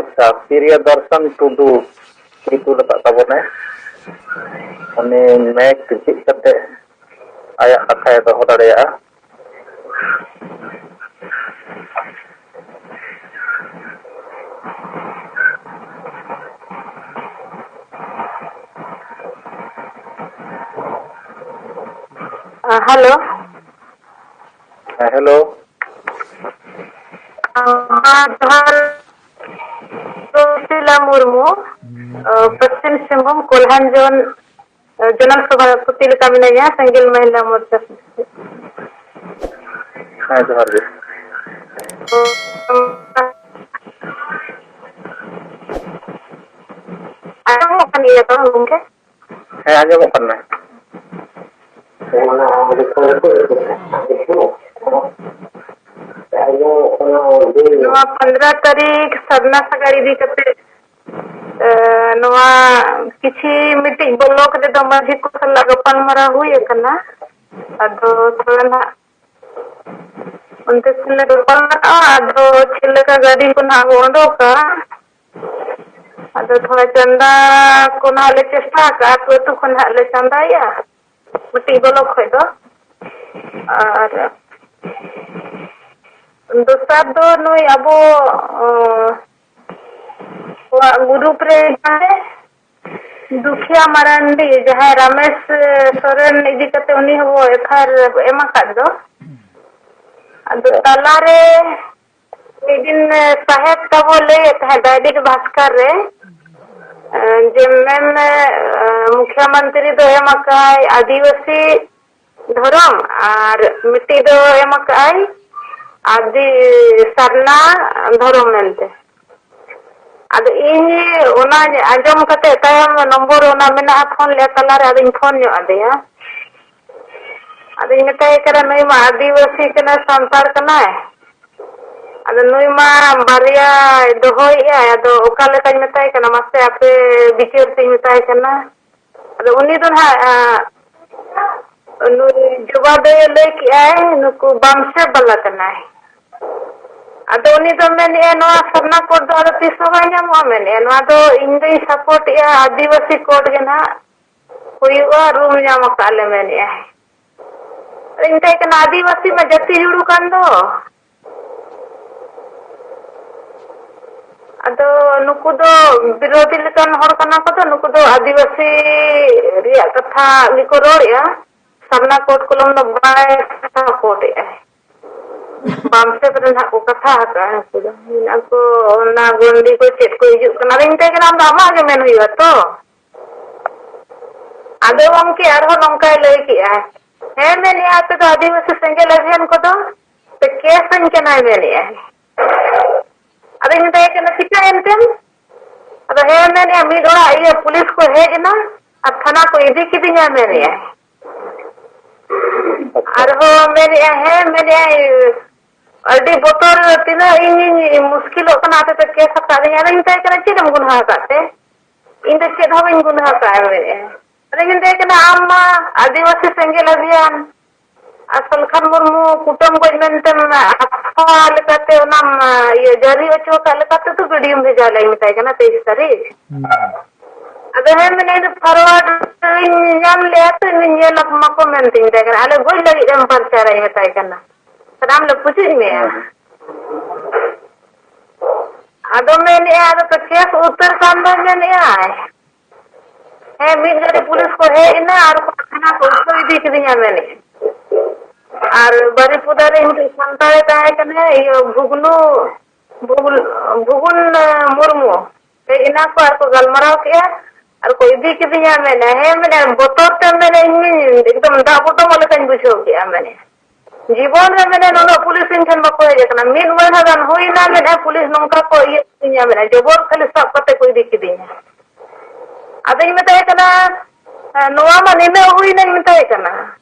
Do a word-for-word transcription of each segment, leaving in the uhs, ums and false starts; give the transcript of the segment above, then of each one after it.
ᱟᱪᱪᱷᱟ, ᱯᱨᱤᱭᱚ ᱫᱚᱨᱥᱚᱱ ᱴᱩᱰᱩ ᱧᱩᱛᱩᱢ ᱟᱠᱟᱫ ᱛᱟᱵᱚᱱᱟᱭ᱾ ᱩᱱᱤ ᱢᱟᱭᱤᱠ ᱡᱷᱤᱡ ᱠᱟᱛᱮ ᱟᱭᱟᱜ ᱠᱟᱛᱷᱟᱭ ᱫᱚᱦᱚ ᱫᱟᱲᱮᱭᱟᱜᱼᱟ᱾ ᱦᱮᱸ, ᱦᱮᱞᱳ᱾ ᱦᱮᱸ, ᱦᱮᱞᱳ᱾ ᱡᱚᱦᱟᱨ᱾ ᱥᱩᱥᱤᱞᱟ ᱢᱩᱨᱢᱩ, ᱯᱚᱥᱪᱤᱢ ᱥᱤᱝᱵᱷᱩᱢ ᱠᱚᱞᱦᱟᱱᱡᱚᱱ ᱡᱚᱱᱚᱞ ᱥᱚᱵᱷᱟᱯᱚᱛᱤ ᱞᱮᱠᱟ ᱢᱤᱱᱟᱹᱧᱟ, ᱥᱮᱸᱜᱮᱞ ᱢᱚᱦᱤᱞᱟ ᱢᱳᱨᱪᱟ᱾ ᱦᱮᱸ, ᱡᱚᱦᱟᱨ ᱜᱮ᱾ ᱟᱸᱡᱚᱢᱚᱜ ᱠᱟᱱ ᱜᱮᱭᱟ ᱛᱚ, ᱜᱚᱢᱠᱮ? ᱦᱮᱸ, ᱟᱸᱡᱚᱢᱚᱜ ᱠᱟᱱᱟ᱾ ᱱᱚᱣᱟ ᱯᱚᱱᱨᱚ ᱛᱟᱹᱨᱤᱠᱷ ᱥᱟᱨᱱᱟ ᱥᱟᱜᱟᱲ ᱤᱫᱤ ᱠᱟᱛᱮ, ᱮ, ᱱᱚᱣᱟ ᱠᱤᱪᱷᱤ ᱢᱤᱫᱴᱤᱡ ᱵᱞᱚᱠ ᱨᱮᱫᱚ ᱢᱟᱹᱡᱷᱤ ᱠᱚ ᱥᱟᱞᱟᱜ ᱜᱟᱯᱟᱞᱢᱟᱨᱟᱣ ᱦᱩᱭ ᱟᱠᱟᱱᱟ᱾ ᱟᱫᱚ ᱛᱷᱚᱲᱟ ᱱᱟᱜ ᱚᱱᱛᱮ ᱠᱷᱚᱱ ᱞᱮ ᱜᱟᱯᱟᱞ ᱢᱟᱨᱟᱜᱼᱟ, ᱟᱫᱚ ᱪᱮᱫ ᱞᱮᱠᱟ ᱜᱟᱹᱰᱤ ᱠᱚ ᱱᱟᱜ ᱵᱚ ᱚᱰᱚᱠᱟ᱾ ᱟᱫᱚ ᱛᱷᱚᱲᱟ ᱪᱟᱸᱫᱟ ᱠᱚ ᱱᱟᱜ ᱞᱮ ᱪᱮᱥᱴᱟ ᱟᱠᱟᱫᱼᱟ, ᱟᱹᱛᱩ ᱟᱹᱛᱩ ᱠᱷᱚᱱ ᱦᱟᱸᱜ ᱞᱮ ᱪᱟᱸᱫᱟᱭᱮᱜᱼᱟ, ᱢᱤᱫᱴᱤᱡ ᱵᱞᱚᱠ ᱠᱷᱚᱡ ᱫᱚ᱾ ᱟᱨ ᱫᱚᱥᱟᱨ ᱫᱚ ᱱᱩᱭ ᱟᱵᱚ, ᱚ, ᱠᱚᱣᱟᱜ ᱜᱨᱩᱯ ᱨᱮ ᱡᱟᱦᱟᱸᱭ ᱫᱩᱠᱷᱤᱭᱟ ᱢᱟᱨᱟᱱᱰᱤ, ᱡᱟᱦᱟᱸᱭ ᱨᱟᱢᱮᱥ ᱥᱚᱨᱮᱱ ᱤᱫᱤ ᱠᱟᱛᱮ ᱩᱱᱤ ᱦᱚᱸᱵᱚ ᱮᱯᱷ ᱟᱭ ᱟᱨ ᱮᱢ ᱟᱠᱟᱫ ᱫᱚ, ᱟᱫᱚ ᱛᱟᱞᱟᱨᱮ ᱢᱤᱫ ᱫᱤᱱ ᱥᱟᱦᱮᱵ ᱛᱟᱵᱚ ᱞᱟᱹᱭᱮᱫ ᱛᱟᱦᱮᱸᱫ ᱫᱟᱭᱱᱤᱠ ᱵᱷᱟᱥᱠᱚᱨ ᱨᱮ, ᱡᱮ ᱢᱮᱱ ᱢᱩᱠᱷᱭᱟ ᱢᱚᱱᱛᱨᱤ ᱫᱚ ᱮᱢ ᱟᱠᱟᱫ ᱟᱹᱫᱤᱵᱟᱹᱥᱤ ᱫᱷᱚᱨᱚᱢ ᱟᱨ ᱢᱤᱫᱴᱤᱡ ᱫᱚ ᱮᱢ ᱟᱠᱟᱫ ᱟᱭ ᱟᱹᱫᱤ ᱥᱟᱨᱱᱟ ᱫᱷᱚᱨᱚᱢ ᱢᱮᱱᱛᱮ᱾ ᱟᱫᱚ ᱤᱧ ᱚᱱᱟ ᱟᱸᱡᱚᱢ ᱠᱟᱛᱮ ᱛᱟᱭᱚᱢ ᱱᱚᱢᱵᱚᱨ ᱚᱱᱟ ᱢᱮᱱᱟᱜᱼᱟ ᱯᱷᱳᱱ ᱞᱮ ᱛᱟᱞᱟᱨᱮ, ᱟᱫᱚᱧ ᱯᱷᱳᱱ ᱧᱚᱜ ᱟᱫᱮᱭᱟ᱾ ᱟᱫᱚᱧ ᱢᱮᱛᱟᱭ ᱠᱟᱱᱟ, ᱱᱩᱭ ᱢᱟ ᱟᱹᱫᱤᱵᱟᱹᱥᱤ ᱠᱟᱱᱟᱭ, ᱥᱟᱱᱛᱟᱲ ᱠᱟᱱᱟᱭ, ᱟᱫᱚ ᱱᱩᱭ ᱢᱟ ᱵᱟᱨᱭᱟᱭ ᱫᱚᱦᱚᱭᱮᱫᱼᱟᱭ, ᱟᱫᱚ ᱚᱠᱟ ᱞᱮᱠᱟᱧ ᱢᱮᱛᱟᱭ ᱠᱟᱱᱟ, ᱢᱟᱥᱮ ᱟᱯᱮ ᱵᱤᱪᱟᱹᱨ ᱯᱮᱧ ᱢᱮᱛᱟᱭ ᱠᱟᱱᱟ᱾ ᱟᱫᱚ ᱩᱱᱤ ᱫᱚ ᱱᱟᱦᱟᱜ, ᱟᱸ, ᱱᱩᱭ ᱡᱚᱵᱟ ᱫᱚᱭ ᱞᱟᱹᱭ ᱠᱮᱜᱼᱟᱭ, ᱱᱩᱠᱩ ᱵᱟᱢᱥᱮ ᱵᱟᱞᱟ ᱠᱟᱱᱟᱭ᱾ ᱟᱫᱚ ᱩᱱᱤ ᱫᱚ ᱢᱮᱱᱮᱫᱼᱟ, ᱱᱚᱣᱟ ᱥᱟᱨᱱᱟ ᱠᱳᱰ ᱫᱚ ᱟᱫᱚ ᱛᱤᱥ ᱦᱚᱸ ᱵᱟᱭ ᱧᱟᱢᱚᱜᱼᱟ᱾ ᱢᱮᱱᱮᱫᱼᱟ, ᱱᱚᱣᱟ ᱫᱚ ᱤᱧ ᱫᱚᱧ ᱥᱟᱯᱳᱨᱴ ᱮᱫᱼᱟ, ᱟᱹᱫᱤᱵᱟᱹᱥᱤ ᱠᱳᱰ ᱜᱮ ᱱᱟᱦᱟᱜ ᱦᱩᱭᱩᱜᱼᱟ, ᱨᱩᱢ ᱧᱟᱢ ᱟᱠᱟᱫ ᱞᱮ, ᱢᱮᱱᱮᱫᱼᱟ᱾ ᱟᱫᱚᱧ ᱢᱮᱛᱟᱭ ᱠᱟᱱᱟ, ᱟᱹᱫᱤᱵᱟᱹᱥᱤ ᱢᱟ ᱡᱟᱹᱛᱤ ᱡᱩᱲᱩ ᱠᱟᱱ ᱫᱚ᱾ ᱟᱫᱚ ᱱᱩᱠᱩ ᱫᱚ ᱵᱤᱨᱳᱫᱷᱤ ᱞᱮᱠᱟᱱ ᱦᱚᱲ ᱠᱟᱱᱟ ᱠᱚ ᱛᱚ, ᱱᱩᱠᱩ ᱫᱚ ᱟᱹᱫᱤᱵᱟᱹᱥᱤ ᱨᱮᱭᱟᱜ ᱠᱟᱛᱷᱟ ᱜᱮᱠᱚ ᱨᱚᱲᱮᱫᱼᱟ, ᱥᱟᱨᱱᱟ ᱠᱳᱰ ᱠᱚᱞᱚᱢ ᱫᱚ ᱵᱟᱭ ᱥᱟᱯᱳᱨᱴ ᱮᱫᱼᱟ᱾ ᱵᱟᱢᱥᱮᱫ ᱨᱮ ᱱᱟᱦᱟᱜ ᱠᱚ ᱠᱟᱛᱷᱟ ᱟᱠᱟᱫᱼᱟ, ᱩᱱᱠᱩ ᱫᱚ ᱢᱮᱱᱟᱜ ᱠᱚ ᱚᱱᱟ ᱜᱚᱱᱰᱤ ᱠᱚ ᱪᱮᱫ ᱠᱚ ᱦᱤᱡᱩᱜ ᱠᱟᱱᱟ᱾ ᱟᱫᱚᱧ ᱢᱮᱛᱟᱭ ᱠᱟᱱᱟ, ᱟᱢ ᱫᱚ ᱟᱢᱟᱜ ᱜᱮ ᱢᱮᱱ ᱦᱩᱭᱩᱜᱼᱟ ᱛᱚ᱾ ᱟᱫᱚ ᱜᱚᱢᱠᱮ ᱟᱨᱦᱚᱸ ᱱᱚᱝᱠᱟᱭ ᱞᱟᱹᱭ ᱠᱮᱜᱼᱟ, ᱦᱮᱸ ᱢᱮᱱᱮᱜᱼᱟ, ᱟᱯᱮ ᱫᱚ ᱟᱹᱫᱤᱵᱟᱹᱥᱤ ᱥᱮᱸᱜᱮᱞ ᱚᱵᱷᱤᱭᱟᱱ ᱠᱚᱫᱚ ᱯᱮ ᱠᱮᱥ ᱟᱹᱧ ᱠᱟᱱᱟᱭ ᱢᱮᱱᱮᱜᱼᱟᱭ᱾ ᱟᱫᱚᱧ ᱢᱮᱛᱟᱭ ᱠᱟᱱᱟ, ᱪᱤᱠᱟᱹᱭᱮᱱ ᱛᱮᱢ? ᱟᱫᱚ ᱦᱮᱸ ᱢᱮᱱᱮᱜᱼᱟ, ᱢᱤᱫ ᱚᱲᱟᱜ ᱤᱭᱟᱹ ᱯᱩᱞᱤᱥ ᱠᱚ ᱦᱮᱡ ᱮᱱᱟ ᱟᱨ ᱛᱷᱟᱱᱟ ᱠᱚ ᱤᱫᱤ ᱠᱤᱫᱤᱧᱟ ᱢᱮᱱᱮᱜᱼᱟᱭ᱾ ᱟᱨᱦᱚᱸ ᱢᱮᱱᱮᱜᱼᱟᱭ, ᱦᱮᱸ ᱢᱮᱱᱮᱜᱼᱟᱭ, ᱟᱹᱰᱤ ᱵᱚᱛᱚᱨ, ᱛᱤᱱᱟᱹᱜ ᱤᱧᱤᱧ ᱢᱩᱥᱠᱤᱞᱚᱜ ᱠᱟᱱᱟ, ᱟᱯᱮ ᱯᱮ ᱠᱮᱥ ᱟᱠᱟᱫ ᱞᱤᱧᱟ᱾ ᱟᱫᱚᱧ ᱢᱮᱛᱟᱭ ᱠᱟᱱᱟ, ᱪᱮᱫ ᱮᱢ ᱜᱩᱱᱟᱹ ᱟᱠᱟᱫ ᱛᱮ? ᱤᱧ ᱫᱚ ᱪᱮᱫ ᱦᱚᱸ ᱵᱟᱹᱧ ᱜᱩᱱᱟᱹ ᱟᱠᱟᱫᱼᱟ ᱢᱮᱱᱮᱫᱼᱟ᱾ ᱟᱫᱚᱧ ᱢᱮᱛᱟᱭ ᱠᱟᱱᱟ, ᱟᱢ ᱢᱟ ᱟᱹᱫᱤᱵᱟᱹᱥᱤ ᱥᱮᱸᱜᱮᱞ ᱚᱵᱷᱤᱭᱟᱱ ᱟᱨ ᱥᱟᱞᱠᱷᱟᱱ ᱢᱩᱨᱢᱩ ᱠᱩᱴᱟᱹᱢ ᱜᱚᱡ ᱢᱮᱱᱛᱮᱢ ᱟᱥᱟ ᱞᱮᱠᱟᱛᱮ ᱚᱱᱟᱢ, ᱤᱭᱟᱹ, ᱡᱟᱹᱨᱤ ᱦᱚᱪᱚ ᱟᱠᱟᱫ ᱞᱮᱠᱟᱛᱮ ᱫᱚ ᱵᱤᱰᱤᱭᱳᱢ ᱵᱷᱮᱡᱟ ᱞᱮᱭ ᱢᱮᱛᱟᱭ ᱠᱟᱱᱟ ᱛᱮᱭᱤᱥ ᱛᱟᱹᱨᱤᱠᱷ᱾ ᱦᱩᱸ᱾ ᱟᱫᱚ ᱦᱮᱸ ᱢᱮᱱᱮᱫ ᱤᱧ ᱫᱚ ᱯᱷᱚᱨᱣᱟᱨᱰ ᱤᱧ ᱧᱟᱢ ᱞᱮᱜᱼᱟ ᱛᱚ, ᱤᱧ ᱧᱮᱞ ᱟᱠᱚ ᱢᱮᱱᱛᱮᱧ ᱢᱮᱛᱟᱭ ᱠᱟᱱᱟ, ᱟᱞᱮ ᱜᱚᱡ ᱞᱟᱹᱜᱤᱫ ᱮᱢ ᱯᱟᱨᱪᱟᱨᱮᱧ ᱢᱮᱛᱟᱭ ᱠᱟᱱᱟ᱾ ᱥᱟᱱᱟᱢ ᱞᱮ ᱯᱩᱪᱩᱡ ᱢᱮᱭᱟ᱾ ᱟᱫᱚ ᱢᱮᱱᱮᱜᱼᱟ, ᱟᱫᱚ ᱯᱮ ᱠᱮᱥ ᱩᱛᱟᱹᱨ ᱠᱟᱱ ᱫᱚ ᱢᱮᱱᱮᱜᱼᱟᱭ᱾ ᱦᱮᱸ, ᱢᱤᱫ ᱜᱷᱟᱹᱲᱤ ᱯᱩᱞᱤᱥ ᱠᱚ ᱦᱮᱡ ᱮᱱᱟ ᱟᱨ ᱠᱚ ᱛᱷᱟᱱᱟ ᱠᱚ ᱩᱴᱷᱟᱹᱣ ᱤᱫᱤ ᱠᱤᱫᱤᱧᱟ ᱢᱮᱱᱮᱜᱼᱟᱭ᱾ ᱟᱨ ᱵᱟᱨᱤᱯᱚᱫᱟ ᱨᱮ ᱢᱤᱫᱴᱤᱡ ᱥᱟᱱᱛᱟᱲᱮ ᱛᱟᱦᱮᱸ ᱠᱟᱱᱟ, ᱤᱭᱟᱹ, ᱵᱷᱩᱜᱽᱱᱩ, ᱵᱷᱩᱜᱽᱱ-, ᱵᱷᱩᱜᱩᱱ, ᱮ, ᱢᱩᱨᱢᱩ᱾ ᱦᱮᱡ ᱮᱱᱟ ᱠᱚ ᱟᱨ ᱠᱚ ᱜᱟᱞᱢᱟᱨᱟᱣ ᱠᱮᱜᱼᱟ ᱟᱨ ᱠᱚ ᱤᱫᱤ ᱠᱤᱫᱤᱧᱟ ᱢᱮᱱᱮ᱾ ᱦᱮᱸ, ᱢᱮᱱᱮ, ᱵᱚᱛᱚᱨ ᱛᱮ ᱢᱮᱱᱮ, ᱤᱧ ᱮᱠᱫᱚᱢ ᱫᱟᱜ ᱵᱚᱛᱚᱨ ᱞᱮᱠᱟᱧ ᱵᱩᱡᱷᱟᱹᱣ ᱠᱮᱜᱼᱟ ᱢᱮᱱᱮ᱾ ᱡᱤᱵᱚᱱ ᱨᱮ ᱢᱮᱱᱮ ᱱᱩᱱᱟᱹᱜ ᱯᱩᱞᱤᱥ ᱤᱧ ᱴᱷᱮᱱ ᱵᱟᱠᱚ ᱦᱮᱡ ᱟᱠᱟᱱᱟ᱾ ᱢᱤᱫ ᱢᱟᱹᱦᱱᱟᱹ ᱜᱟᱱ ᱦᱩᱭᱱᱟ ᱢᱮᱱᱮ ᱯᱩᱞᱤᱥ ᱱᱚᱝᱠᱟ ᱠᱚ ᱤᱭᱟᱹ ᱠᱤᱫᱤᱧᱟ ᱢᱮᱱᱮ, ᱡᱚᱵᱚᱨ ᱠᱷᱟᱹᱞᱤ ᱥᱟᱵ ᱠᱟᱛᱮ ᱠᱚ ᱤᱫᱤ ᱠᱤᱫᱤᱧᱟ᱾ ᱟᱫᱚᱧ ᱢᱮᱛᱟᱭ ᱠᱟᱱᱟ, ᱦᱮᱸ, ᱱᱚᱣᱟ ᱢᱟ ᱱᱤᱱᱟᱹᱜ ᱦᱩᱭᱱᱟᱧ ᱢᱮᱛᱟᱭ ᱠᱟᱱᱟ,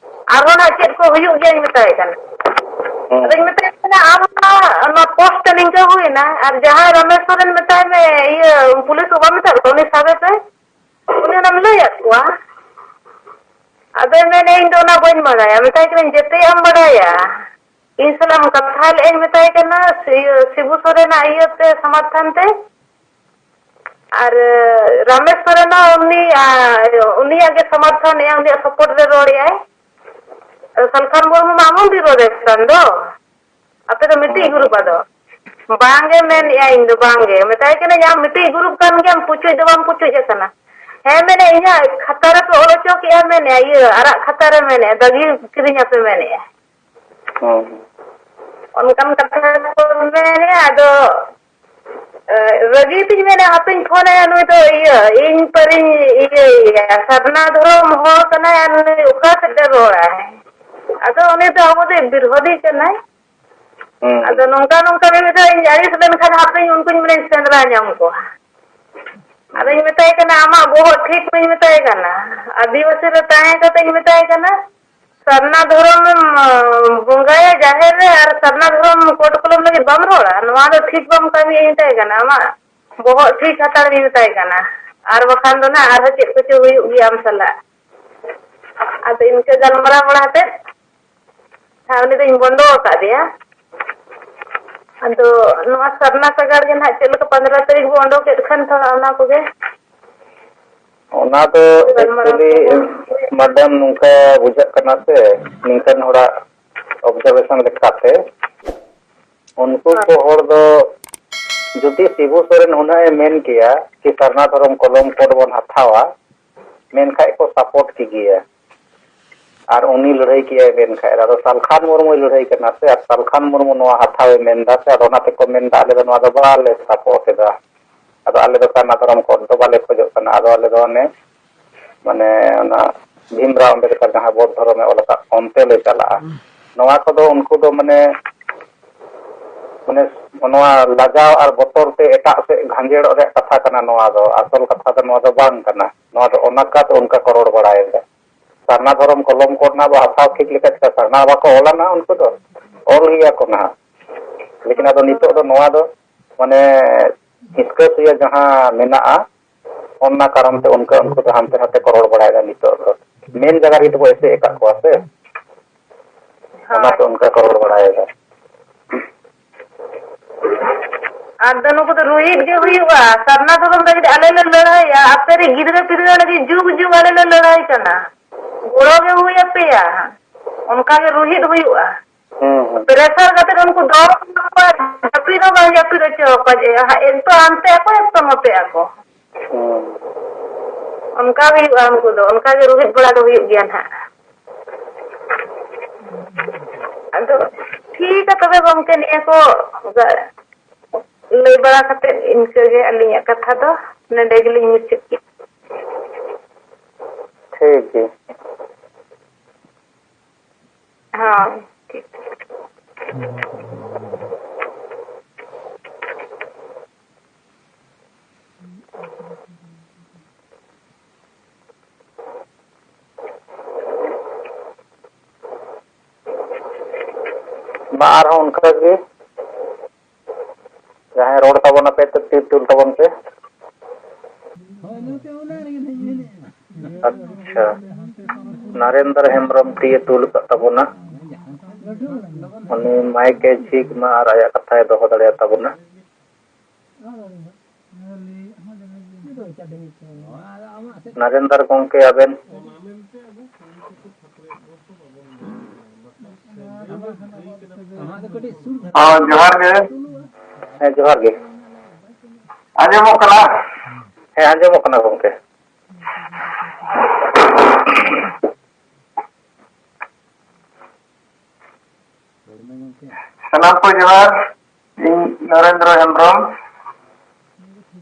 ᱟᱨᱦᱚᱸ ᱱᱟᱜ ᱪᱮᱫ ᱠᱚ ᱦᱩᱭᱩᱜ ᱜᱮᱭᱟᱧ ᱢᱮᱛᱟᱭ ᱠᱟᱱᱟ᱾ ᱦᱮᱸ᱾ ᱟᱫᱚᱧ ᱢᱮᱛᱟᱭ ᱠᱟᱱᱟ, ᱟᱢ ᱢᱟ ᱚᱱᱟ ᱯᱳᱥᱴ ᱱᱤᱝᱠᱟᱹ ᱦᱩᱭᱱᱟ, ᱟᱨ ᱡᱟᱦᱟᱸᱭ ᱨᱟᱢᱮᱥᱣᱚᱨᱮᱱ ᱢᱮᱛᱟᱭ ᱢᱮ, ᱤᱭᱟᱹ, ᱯᱩᱞᱤᱥ ᱠᱚ ᱵᱟᱢ ᱢᱮᱛᱟᱫ ᱠᱚᱣᱟ, ᱩᱱᱤ ᱥᱟᱵᱮ ᱯᱮ, ᱩᱱᱤ ᱚᱱᱟᱢ ᱞᱟᱹᱭᱟᱫ ᱠᱚᱣᱟ᱾ ᱟᱫᱚᱭ ᱢᱮᱱᱮᱫ, ᱤᱧ ᱫᱚ ᱚᱱᱟ ᱵᱟᱹᱧ ᱵᱟᱲᱟᱭᱟ᱾ ᱢᱮᱛᱟᱭ ᱠᱟᱹᱱᱟᱹᱧ, ᱡᱮᱛᱮᱭᱟᱜ ᱮᱢ ᱵᱟᱲᱟᱭᱟ᱾ ᱤᱧ ᱥᱟᱞᱟᱜ ᱠᱟᱛᱷᱟ ᱞᱮᱫ ᱟᱹᱧ, ᱢᱮᱛᱟᱭ ᱠᱟᱱᱟ ᱥᱤ-, ᱥᱤᱵᱩ ᱥᱚᱨᱮᱱᱟᱜ ᱤᱭᱟᱹᱛᱮ, ᱥᱚᱢᱚᱨᱛᱷᱚᱱ ᱛᱮ᱾ ᱟᱨ ᱨᱟᱢᱮᱥ ᱥᱚᱨᱮᱱ ᱦᱚᱸ ᱩᱱᱤ, ᱟ, ᱩᱱᱤᱭᱟᱜ ᱜᱮ ᱥᱚᱢᱚᱨᱛᱷᱚᱱ ᱮᱫᱼᱟ, ᱩᱱᱤᱭᱟᱜ support ᱨᱮ ᱨᱚᱲ ᱮᱫᱼᱟᱭ᱾ ᱥᱟᱞᱠᱷᱟᱱ ᱢᱩᱨᱢᱩ ᱢᱟ ᱟᱢᱚᱱ ᱵᱤᱨᱳᱫᱷ ᱨᱮ ᱠᱟᱱ ᱫᱚ᱾ ᱟᱯᱮ ᱫᱚ ᱢᱤᱫᱴᱤᱡ ᱦᱩᱸ᱾ group ᱟᱫᱚ᱾ ᱵᱟᱝᱜᱮ ᱢᱮᱱᱮᱫᱼᱟ, ᱤᱧ ᱫᱚ ᱵᱟᱝᱜᱮ᱾ ᱢᱮᱛᱟᱭ ᱠᱟᱹᱱᱟᱹᱧ, "ᱟᱢ ᱢᱤᱫᱴᱤᱡ group ᱠᱟᱱ ᱜᱮᱭᱟᱢ, ᱯᱩᱪᱩᱡ ᱫᱚ ᱵᱟᱢ ᱯᱩᱪᱩᱡ ᱟᱠᱟᱱᱟ?" "ᱦᱮᱸ," ᱢᱮᱱᱮᱫᱼᱟ, "ᱤᱧᱟᱹᱜ ᱠᱷᱟᱛᱟ ᱨᱮᱯᱮ ᱚᱞ ᱦᱚᱪᱚ ᱠᱮᱜᱼᱟ," ᱢᱮᱱᱮᱫᱼᱟ, "ᱤᱭᱟᱹ, ᱟᱨᱟᱜ ᱠᱷᱟᱛᱟ ᱨᱮ," ᱢᱮᱱᱮᱫᱼᱟ, "ᱫᱟᱜᱤ ᱠᱤᱨᱤᱧ ᱟᱯᱮ," ᱢᱮᱱᱮᱫᱼᱟ᱾ ᱦᱩᱸ᱾ ᱚᱱᱠᱟᱱ ᱠᱟᱛᱷᱟ ᱠᱚ ᱢᱮᱱᱮᱫᱼᱟ, ᱟᱫᱚ, ᱮ, ᱨᱟᱹᱜᱤ ᱛᱤᱧ ᱢᱮᱱᱟ, ᱦᱟᱯᱮᱧ ᱯᱷᱳᱱ ᱟᱭᱟ, ᱱᱩᱭ ᱫᱚ ᱤᱭᱟᱹ, ᱤᱧ ᱯᱟᱹᱨᱤᱧ ᱤᱭᱟᱹᱭᱮᱭᱟ, ᱥᱟᱨᱱᱟ ᱫᱷᱚᱨᱚᱢ ᱦᱚᱲ ᱠᱟᱱᱟᱭ ᱟᱨ ᱱᱩᱭ ᱚᱠᱟ ᱥᱮᱫ ᱮ ᱨᱚᱲᱟᱭ? ᱟᱫᱚ ᱩᱱᱤ ᱫᱚ ᱟᱵᱚ ᱫᱚ ᱵᱤᱨᱳᱫᱷᱤ ᱠᱟᱱᱟᱭ᱾ ᱦᱩᱸ᱾ ᱟᱫᱚ ᱱᱚᱝᱠᱟ ᱱᱚᱝᱠᱟ ᱜᱮ ᱢᱤᱫ ᱫᱷᱟᱣ ᱤᱧ ᱟᱹᱲᱤᱥ ᱞᱮᱱᱠᱷᱟᱱ ᱦᱟᱯᱮᱧ ᱩᱱᱠᱩᱧ ᱢᱮᱱᱟᱧ ᱥᱮᱸᱫᱽᱨᱟ ᱧᱟᱢ ᱠᱚᱣᱟ᱾ ᱟᱫᱚᱧ ᱢᱮᱛᱟᱭ ᱠᱟᱱᱟ, "ᱟᱢᱟᱜ ᱵᱚᱦᱚᱜ ᱴᱷᱤᱠ ᱢᱟᱧ ᱢᱮᱛᱟᱭ ᱠᱟᱱᱟ, ᱟᱹᱫᱤᱵᱟᱹᱥᱤ ᱨᱮ ᱛᱟᱦᱮᱸ ᱠᱟᱛᱮᱧ ᱢᱮᱛᱟᱭ ᱠᱟᱱᱟ, ᱥᱟᱨᱱᱟ ᱫᱷᱚᱨᱚᱢᱮᱢ, ᱟᱸ, ᱵᱚᱸᱜᱟᱭᱟ ᱡᱟᱦᱮᱨ ᱨᱮ ᱟᱨ ᱥᱟᱨᱱᱟ ᱫᱷᱚᱨᱚᱢ ᱠᱳᱰ ᱠᱚᱞᱚᱢ ᱞᱟᱹᱜᱤᱫ ᱵᱟᱢ ᱨᱚᱲᱟ, ᱱᱚᱣᱟ ᱫᱚ ᱴᱷᱤᱠ ᱵᱟᱢ ᱠᱟᱹᱢᱤᱭᱟ," ᱢᱮᱛᱟᱭ ᱠᱟᱱᱟ, "ᱟᱢᱟᱜ ᱵᱚᱦᱚᱜ ᱴᱷᱤᱠ ᱦᱟᱛᱟᱲ ᱢᱮ," ᱢᱮᱛᱟᱭ ᱠᱟᱱᱟ, "ᱟᱨ ᱵᱟᱠᱷᱟᱱ ᱫᱚ ᱱᱟᱜ ᱟᱨᱦᱚᱸ ᱪᱮᱫ ᱠᱚᱪᱚ ᱦᱩᱭᱩᱜ ᱜᱮᱭᱟ ᱟᱢ ᱥᱟᱞᱟᱜ᱾" ᱟᱫᱚ ᱤᱱᱠᱟᱹ ᱜᱟᱞᱢᱟᱨᱟᱣ ᱵᱟᱲᱟ ᱠᱟᱛᱮ ᱦᱮᱸ, ᱩᱱᱤ ᱫᱚᱧ ᱵᱚᱱᱫᱚ ᱟᱠᱟᱫᱮᱭᱟ᱾ ᱟᱫᱚ ᱱᱚᱣᱟ ᱥᱟᱨᱱᱟ ᱥᱟᱜᱟᱲ ᱜᱮ ᱱᱟᱦᱟᱜ ᱪᱮᱫ ᱞᱮᱠᱟ ᱯᱚᱱᱫᱽᱨᱚ ᱛᱟᱹᱨᱤᱠᱷ ᱵᱚ ᱚᱰᱚᱠᱮᱫ ᱠᱷᱟᱱ ᱛᱷᱚᱲᱟ ᱚᱱᱟ ᱠᱚᱜᱮ᱾ ᱚᱱᱟ ᱫᱚ ᱜᱟᱞᱢᱟᱨᱟᱣ actually, ᱠᱚ᱾ Madam, ᱱᱚᱝᱠᱟ ᱵᱩᱡᱷᱟᱹᱜ ᱠᱟᱱᱟ ᱥᱮ, ᱱᱤᱝᱠᱟᱹᱱ ᱦᱚᱲᱟᱜ observation ᱞᱮᱠᱟᱛᱮ, ᱩᱱᱠᱩ ᱦᱮᱸ᱾ ᱠᱚ ᱦᱚᱲ ᱫᱚ ᱡᱩᱫᱤ ᱥᱤᱵᱩ ᱥᱚᱨᱮᱱ ᱦᱩᱱᱟᱹᱝ ᱮ ᱢᱮᱱ ᱠᱮᱭᱟ ᱠᱤ ᱥᱟᱨᱱᱟ ᱫᱷᱚᱨᱚᱢ ᱠᱚᱞᱚᱢ ᱠᱳᱰ ᱵᱚᱱ ᱦᱟᱛᱟᱣᱟ, ᱢᱮᱱᱠᱷᱟᱡ ᱠᱚ support ᱠᱮᱜᱮᱭᱟ᱾ ᱟᱨ ᱩᱱᱤ ᱞᱟᱹᱲᱦᱟᱹᱭ ᱠᱮᱜᱼᱟᱭ ᱢᱮᱱᱠᱷᱟᱡ, ᱟᱫᱚ ᱥᱟᱞᱠᱷᱟᱱ ᱢᱩᱨᱢᱩᱭ ᱞᱟᱹᱲᱦᱟᱹᱭ ᱠᱟᱱᱟ ᱥᱮ, ᱟᱨ ᱥᱟᱞᱠᱷᱟᱱ ᱢᱩᱨᱢᱩ ᱱᱚᱣᱟ ᱦᱟᱛᱟᱣᱮ ᱢᱮᱱᱫᱟ ᱥᱮ, ᱟᱫᱚ ᱚᱱᱟ ᱛᱮᱠᱚ ᱢᱮᱱᱫᱟ, "ᱟᱞᱮ ᱫᱚ ᱱᱚᱣᱟ ᱫᱚ ᱵᱟᱞᱮ support ᱮᱫᱟ, ᱟᱫᱚ ᱟᱞᱮ ᱫᱚ ᱥᱟᱨᱱᱟ ᱫᱷᱚᱨᱚᱢ ᱠᱳᱰ ᱫᱚ ᱵᱟᱞᱮ ᱠᱷᱚᱡᱚᱜ ᱠᱟᱱᱟ, ᱟᱫᱚ ᱟᱞᱮ ᱫᱚ ᱚᱱᱮ, ᱢᱟᱱᱮ, ᱚᱱᱟ ᱵᱷᱤᱢᱨᱟᱣ ᱟᱢᱵᱮᱫᱠᱟᱨ ᱡᱟᱦᱟᱸ ᱵᱳᱫᱽ ᱫᱷᱚᱨᱚᱢᱮ ᱚᱞ ᱟᱠᱟᱫ, ᱚᱱᱛᱮ ᱞᱮ ᱪᱟᱞᱟᱜᱼᱟ᱾" ᱱᱚᱣᱟ ᱠᱚᱫᱚ ᱩᱱᱠᱩ ᱫᱚ, ᱢᱟᱱᱮ, ᱢᱟᱱᱮ, ᱱᱚᱣᱟ ᱞᱟᱡᱟᱣ ᱟᱨ ᱵᱚᱛᱚᱨ ᱛᱮ ᱮᱴᱟᱜ ᱥᱮᱫ ᱜᱷᱟᱸᱡᱮᱲᱚᱜ ᱨᱮᱭᱟᱜ ᱠᱟᱛᱷᱟ ᱠᱟᱱᱟ, ᱱᱚᱣᱟ ᱫᱚ ᱟᱥᱚᱞ ᱠᱟᱛᱷᱟ ᱫᱚ ᱱᱚᱣᱟ ᱫᱚ ᱵᱟᱝ ᱠᱟᱱᱟ᱾ ᱱᱚᱣᱟ ᱫᱚ ᱚᱱᱟᱠᱟ ᱛᱮ ᱚᱱᱠᱟ ᱠᱚ ᱨᱚᱲ ᱵᱟᱲᱟᱭᱮᱫᱟ᱾ ᱥᱟᱨᱱᱟ ᱫᱷᱚᱨᱚᱢ ᱠᱚᱞᱚᱢ ᱠᱳᱰ ᱨᱮᱱᱟᱜ ᱵᱚ ᱦᱟᱛᱟᱣ ᱴᱷᱤᱠ ᱞᱮᱠᱟ ᱪᱮᱠᱟ? ᱥᱟᱨᱱᱟ ᱵᱟᱠᱚ ᱚᱞᱟ ᱱᱟᱦᱟᱜ ᱩᱱᱠᱩ ᱫᱚ? ᱚᱞ ᱜᱮᱭᱟ ᱠᱚ ᱱᱟᱦᱟᱜ᱾ ᱞᱮᱠᱤᱱ ᱟᱫᱚ ᱱᱤᱛᱚᱜ ᱫᱚ ᱱᱚᱣᱟ ᱫᱚ ᱢᱟᱱᱮ ᱦᱤᱥᱠᱟᱹ ᱥᱩᱭᱟᱹ ᱡᱟᱦᱟᱸ ᱢᱮᱱᱟᱜᱼᱟ, ᱚᱱᱟ ᱠᱟᱨᱚᱱ ᱛᱮ ᱚᱱᱠᱟ ᱩᱱᱠᱩ ᱫᱚ ᱦᱟᱱᱛᱮ ᱱᱟᱛᱮ ᱠᱚ ᱨᱚᱲ ᱵᱟᱲᱟᱭᱮᱫᱟ ᱱᱤᱛᱚᱜ ᱫᱚ᱾ ᱢᱮᱱ ᱡᱟᱭᱜᱟ ᱨᱮᱜᱮ ᱛᱚᱠᱚ ᱮᱥᱮᱫ ᱟᱠᱟᱫ ᱠᱚᱣᱟ ᱥᱮ᱾ ᱚᱱᱟᱛᱮ ᱚᱱᱠᱟ ᱠᱚ ᱨᱚᱲ ᱵᱟᱲᱟᱭᱮᱫᱟ᱾ ᱟᱫᱚ ᱱᱩᱠᱩ ᱫᱚ ᱨᱩᱦᱤᱫ ᱜᱮ ᱦᱩᱭᱩᱜᱼᱟ᱾ ᱥᱟᱨᱱᱟ ᱫᱷᱚᱨᱚᱢ ᱫᱚ ᱡᱩᱫᱤ ᱟᱞᱮ ᱞᱮ ᱞᱟᱹᱲᱦᱟᱹᱭᱟ, ᱟᱯᱮ ᱨᱮᱱ ᱜᱤᱫᱽᱨᱟᱹ ᱯᱤᱫᱽᱨᱟᱹ ᱞᱟᱹᱜᱤᱫ ᱡᱩᱜᱽ ᱡᱩᱜᱽ ᱟᱞᱮ ᱞᱮ ᱞᱟᱹᱲᱦᱟᱹᱭ ᱠᱟᱱᱟ᱾ ᱜᱚᱲᱚ ᱜᱮ ᱦᱩᱭ ᱟᱯᱮᱭᱟ᱾ ᱚᱱᱠᱟ ᱜᱮ ᱨᱩᱦᱤᱫ ᱦᱩᱭᱩᱜᱼᱟ᱾ ᱦᱩᱸ, ᱦᱩᱸ᱾ ᱯᱨᱮᱥᱟᱨ ᱠᱟᱛᱮ ᱩᱱᱠᱩ ᱫᱚ ᱡᱟᱹᱯᱤᱫ ᱦᱚᱸ ᱵᱟᱝ ᱡᱟᱹᱯᱤᱫ ᱦᱚᱪᱚ ᱟᱠᱚᱣᱟ ᱡᱮ ᱮᱠᱴᱚ ᱦᱟᱱᱛᱮ ᱟᱠᱚ, ᱮᱠᱴᱚ ᱱᱚᱛᱮ ᱟᱠᱚ᱾ ᱦᱩᱸ᱾ ᱚᱱᱠᱟ ᱦᱩᱭᱩᱜᱼᱟ, ᱩᱱᱠᱩ ᱫᱚ ᱚᱱᱠᱟ ᱜᱮ ᱨᱩᱦᱤᱫ ᱵᱟᱲᱟ ᱫᱚ ᱦᱩᱭᱩᱜ ᱜᱮᱭᱟ ᱱᱟᱦᱟᱜ᱾ ᱟᱫᱚ ᱴᱷᱤᱠᱟ ᱛᱚᱵᱮ ᱜᱚᱢᱠᱮ, ᱱᱤᱭᱟᱹ ᱠᱚ ᱞᱟᱹᱭ ᱵᱟᱲᱟ ᱠᱟᱛᱮᱫ ᱤᱱᱠᱟᱹ ᱜᱮ ᱟᱹᱞᱤᱧᱟᱜ ᱠᱟᱛᱷᱟ ᱫᱚ ᱱᱚᱰᱮ ᱜᱮᱞᱤᱧ ᱢᱩᱪᱟᱹᱫ ᱠᱮᱫ᱾ ᱴᱷᱤᱠ ᱜᱮ᱾ ᱦᱳᱭ, ᱴᱷᱤᱠ᱾ ᱢᱟ ᱟᱨᱦᱚᱸ ᱚᱱᱠᱟ ᱜᱮ ᱡᱟᱦᱟᱸᱭ ᱨᱚᱲ ᱛᱟᱵᱚᱱ ᱟᱯᱮ ᱛᱚ ᱛᱤ ᱛᱩᱞ ᱛᱟᱵᱚᱱ ᱯᱮ᱾ ᱟᱪᱪᱷᱟ, ᱱᱟᱨᱮᱱᱫᱨᱚ ᱦᱮᱢᱵᱨᱚᱢ ᱛᱤᱭᱮ ᱛᱩᱞ ᱟᱠᱟᱫ ᱛᱟᱵᱚᱱᱟ᱾ ᱩᱱᱤ ᱢᱟᱭᱤᱠ ᱮ ᱡᱷᱤᱡ ᱢᱟ ᱟᱨ ᱟᱭᱟᱜ ᱠᱟᱛᱷᱟᱭ ᱫᱚᱦᱚ ᱫᱟᱲᱮᱭᱟᱜ ᱛᱟᱵᱚᱱᱟ᱾ ᱱᱟᱨᱮᱱᱫᱨᱚ ᱜᱚᱢᱠᱮ, ᱟᱵᱮᱱ᱾ ᱦᱚᱸ, ᱡᱚᱦᱟᱨ ᱜᱮ᱾ ᱦᱮᱸ, ᱡᱚᱦᱟᱨ ᱜᱮ᱾ ᱟᱸᱡᱚᱢᱚᱜ ᱠᱟᱱᱟ? ᱦᱮᱸ, ᱟᱸᱡᱚᱢᱚᱜ ᱠᱟᱱᱟ ᱜᱚᱢᱠᱮ᱾ ᱥᱟᱱᱟᱢ ᱠᱚ ᱡᱚᱦᱟᱨ᱾ ᱤᱧ ᱱᱚᱨᱮᱱᱫᱨᱚ ᱦᱮᱢᱵᱨᱚᱢ,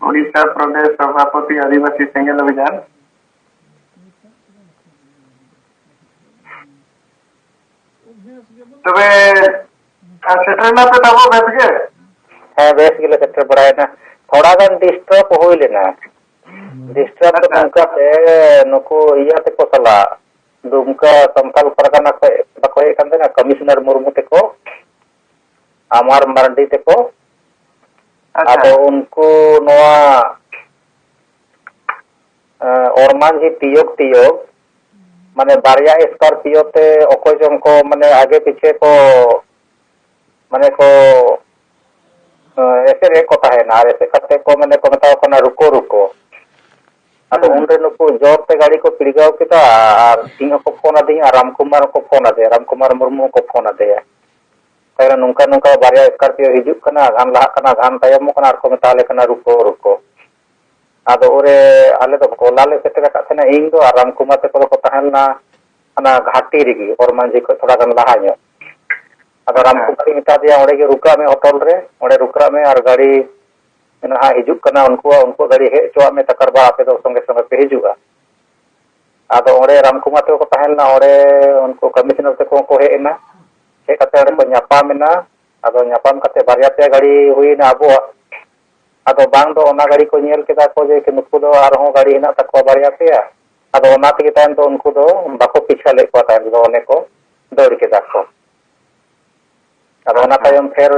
ᱩᱲᱤᱥᱥᱟ ᱯᱨᱚᱫᱮᱥ ᱥᱚᱵᱷᱟᱯᱚᱛᱤ ᱟᱹᱫᱤᱵᱟᱹᱥᱤ ᱥᱮᱸᱜᱮᱞ ᱚᱵᱷᱤᱡᱟᱱ᱾ ᱛᱚᱵᱮ, ᱟᱨ ᱥᱮᱴᱮᱨ ᱮᱱᱟ ᱯᱮ ᱛᱟᱵᱚ ᱵᱮᱥ ᱜᱮ? ᱦᱮᱸ, ᱵᱮᱥ ᱜᱮᱞᱮ ᱥᱮᱴᱮᱨ ᱵᱟᱲᱟᱭᱮᱱᱟ᱾ ᱛᱷᱚᱲᱟ ᱜᱟᱱ ᱰᱤᱥᱴᱟᱨᱵ ᱦᱩᱭ ᱞᱮᱱᱟ᱾ ᱰᱤᱥᱴᱟᱨᱵ ᱫᱚ ᱟᱪᱪᱷᱟ᱾ ᱱᱚᱝᱠᱟᱛᱮ, ᱱᱩᱠᱩ ᱤᱭᱟᱹ ᱛᱮᱠᱚ ᱥᱟᱞᱟᱜ, ᱫᱩᱢᱠᱟ ᱥᱟᱱᱛᱟᱞ ᱯᱟᱨᱜᱟᱱᱟ ᱠᱷᱚᱡ ᱵᱟᱠᱚ ᱦᱮᱡ ᱠᱟᱱ ᱛᱟᱦᱮᱱᱟ, ᱠᱚᱢᱤᱥᱚᱱᱟᱨ ᱢᱩᱨᱢᱩ ᱛᱮᱠᱚ, ᱟᱢᱟᱨ ᱢᱟᱨᱰᱤ ᱛᱮᱠᱚ, ᱟᱪᱪᱷᱟ᱾ ᱟᱫᱚ ᱩᱱᱠᱩ ᱱᱚᱣᱟ, ᱮᱸ, ᱚᱨᱢᱟᱱᱡᱷᱤ ᱛᱤᱭᱳᱜ ᱛᱤᱭᱳᱜ, ᱢᱟᱱᱮ ᱵᱟᱨᱭᱟ ᱥᱠᱚᱨᱯᱤᱭᱳ ᱛᱮ ᱚᱠᱚᱭ ᱪᱚᱝ ᱠᱚ ᱢᱟᱱᱮ ᱟᱜᱮ ᱯᱤᱪᱷᱮ ᱠᱚ ᱢᱟᱱᱮ ᱠᱚ ᱮᱥᱮᱫ ᱠᱚ ᱛᱟᱦᱮᱱᱟ, ᱟᱨ ᱮᱥᱮᱫ ᱠᱟᱛᱮ ᱠᱚ ᱢᱟᱱᱮ ᱠᱚ ᱢᱮᱛᱟ ᱠᱚ ᱠᱟᱱᱟ ᱨᱩᱠᱳ ᱨᱩᱠᱳ᱾ ᱟᱫᱚ ᱩᱱᱨᱮ ᱱᱩᱠᱩ ᱡᱳᱨ ᱛᱮ ᱜᱟᱹᱰᱤ ᱠᱚ ᱯᱤᱲᱜᱟᱹᱣ ᱠᱮᱫᱟ, ᱟᱨ ᱤᱧ ᱦᱚᱸᱠᱚ ᱯᱷᱳᱱ ᱟᱹᱫᱤᱧᱟ, ᱟᱨ ᱨᱟᱢ ᱠᱩᱢᱟᱨ ᱦᱚᱸᱠᱚ ᱯᱷᱳᱱ ᱟᱫᱮᱭᱟ, ᱨᱟᱢ ᱠᱩᱢᱟᱨ ᱢᱩᱨᱢᱩ ᱦᱚᱸᱠᱚ ᱯᱷᱳᱱ ᱟᱫᱮᱭᱟ᱾ ᱛᱟᱦᱞᱮ ᱱᱚᱝᱠᱟ ᱱᱚᱝᱠᱟ ᱵᱟᱨᱭᱟ ᱥᱠᱚᱨᱯᱤᱭᱳ ᱦᱤᱡᱩᱜ ᱠᱟᱱᱟ, ᱜᱷᱟᱱ ᱞᱟᱦᱟᱜ ᱠᱟᱱᱟ, ᱜᱷᱟᱱ ᱛᱟᱭᱚᱢᱚᱜ ᱠᱟᱱᱟ, ᱟᱨ ᱠᱚ ᱢᱮᱛᱟᱞᱮ ᱠᱟᱱᱟ ᱨᱩᱠᱳ ᱨᱩᱠᱳ᱾ ᱟᱫᱚ ᱩᱱᱨᱮ ᱟᱞᱮ ᱫᱚ ᱜᱚᱞᱟ ᱞᱮ ᱥᱮᱴᱮᱨ ᱟᱠᱟᱫ ᱛᱟᱦᱮᱱᱟ, ᱤᱧ ᱫᱚ ᱟᱨ ᱨᱟᱢ ᱠᱩᱢᱟᱨ ᱛᱟᱠᱚ ᱫᱚᱠᱚ ᱛᱟᱦᱮᱸ ᱞᱮᱱᱟ ᱚᱱᱟ ᱜᱷᱟᱴᱤ ᱨᱮᱜᱮ, ᱚᱨ ᱢᱟᱹᱡᱷᱤ ᱠᱷᱚᱱ ᱛᱷᱚᱲᱟ ᱜᱟᱱ ᱞᱟᱦᱟ ᱧᱚᱜ᱾ ᱟᱫᱚ ᱨᱟᱢ ᱠᱩᱢᱟᱨᱤᱧ ᱢᱮᱛᱟ ᱫᱮᱭᱟ, "ᱚᱸᱰᱮ ᱜᱮ ᱨᱩᱠᱟᱜ ᱢᱮ ᱦᱳᱴᱮᱞ ᱨᱮ, ᱚᱸᱰᱮ ᱨᱩᱠᱟᱜ ᱢᱮ, ᱟᱨ ᱜᱟᱹᱰᱤ ᱱᱟᱦᱟᱜ ᱦᱤᱡᱩᱜ ᱠᱟᱱᱟ, ᱩᱱᱠᱩᱣᱟᱜ, ᱩᱱᱠᱩᱣᱟᱜ ᱜᱟᱹᱰᱤ ᱦᱮᱡ ᱦᱚᱪᱚᱣᱟᱜ ᱢᱮ, ᱛᱟᱠᱟᱨ ᱵᱟᱫ ᱟᱯᱮ ᱫᱚ ᱥᱚᱸᱜᱮ ᱥᱚᱸᱜᱮ ᱯᱮ ᱦᱤᱡᱩᱜᱼᱟ᱾" ᱟᱫᱚ ᱚᱸᱰᱮ ᱨᱟᱢ ᱠᱩᱢᱟᱨ ᱛᱟᱠᱚ ᱠᱚ ᱛᱟᱦᱮᱸ ᱞᱮᱱᱟ, ᱚᱸᱰᱮ ᱩᱱᱠᱩ ᱠᱚᱢᱤᱥᱚᱱᱟᱨ ᱛᱟᱠᱚ ᱦᱚᱸᱠᱚ ᱦᱮᱡ ᱮᱱᱟ᱾ ᱦᱮᱡ ᱠᱟᱛᱮ ᱚᱸᱰᱮ ᱠᱚ ᱧᱟᱯᱟᱢ ᱮᱱᱟ᱾ ᱟᱫᱚ ᱧᱟᱯᱟᱢ ᱠᱟᱛᱮ ᱵᱟᱨᱭᱟ ᱯᱮᱭᱟ ᱜᱟᱹᱰᱤ ᱦᱩᱭᱱᱟ ᱟᱵᱚᱣᱟᱜ᱾ ᱟᱫᱚ ᱵᱟᱝ ᱫᱚ ᱚᱱᱟ ᱜᱟᱹᱰᱤ ᱠᱚ ᱧᱮᱞ ᱠᱮᱫᱟ ᱠᱚ ᱡᱮ ᱱᱩᱠᱩ ᱫᱚ ᱟᱨᱦᱚᱸ ᱜᱟᱹᱰᱤ ᱦᱮᱱᱟᱜ ᱛᱟᱠᱚᱣᱟ ᱵᱟᱨᱭᱟ ᱯᱮᱭᱟ᱾ ᱟᱫᱚ ᱚᱱᱟ ᱛᱮᱜᱮ ᱛᱟᱭᱚᱢ ᱫᱚ ᱩᱱᱠᱩ ᱫᱚ ᱵᱟᱠᱚ ᱯᱤᱪᱷᱟ ᱞᱮᱫ ᱠᱚᱣᱟ, ᱛᱟᱭᱚᱢ ᱫᱚ ᱚᱱᱮ ᱠᱚ ᱫᱟᱹᱲ ᱠᱮᱫᱟ ᱠᱚ᱾ ᱟᱫᱚ ᱚᱱᱟ ᱟᱪᱪᱷᱟ᱾ ᱛᱟᱭᱚᱢ ᱯᱷᱮᱨ